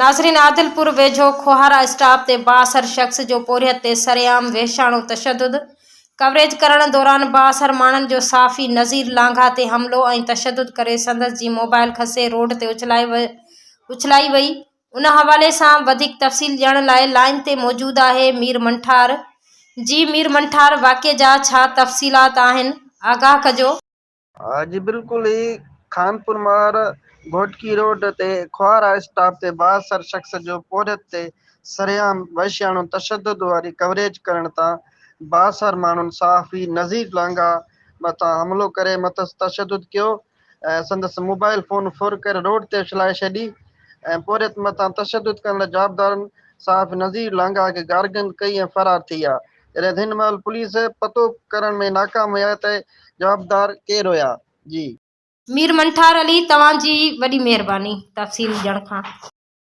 ناظرين عادلپور ويجهو کوهارا اسٽاپ تي بااثر شخص جو پورهيت تي سرعام وحشاڻو تشدد، ڪوريج ڪرڻ دوران بااثر ماڻهن جو صحافي نذير لانگاهه تي حملو ۽ تشدد ڪري سندس جي موبائل کسي روڊ تي اڇلائي اڇلائي وئي ان حوالي سان وڌيڪ تفصيل ڏيڻ لاء لائين تي موجود آهي مير منٺار جي مير منٺار واقعي جا ڇا تفصيلات آهن آگاهه ڪجو. جي بلڪل هي خانپور مهر گهوٽڪي روڊ تي کوهارا اسٽاپ تي بااثر شخص جو پورهيت تي سرعام وحشياڻو تشدد واري ڪوريج ڪرڻ تان بااثر ماڻهن صحافي نذير لانگاهه مٿان حملو ڪري مٿس تشدد ڪيو ۽ سندس موبائل فون ڦر ڪري روڊ تي اڇلائي ڇڏي ۽ پورهيت مٿان تشدد ڪندڙ جوابدارن صحافي نذير لانگاهه کي گارگند ڪئي ۽ فرار ٿي ويا. جڏهن ته هن مهل پوليس پتو ڪرڻ ۾ ناڪام وئي آهي ته جوابدار ڪير هيا. جي. مير منٺار علي توهان جي وڏي مهرباني تفصيل ڏيڻ کان.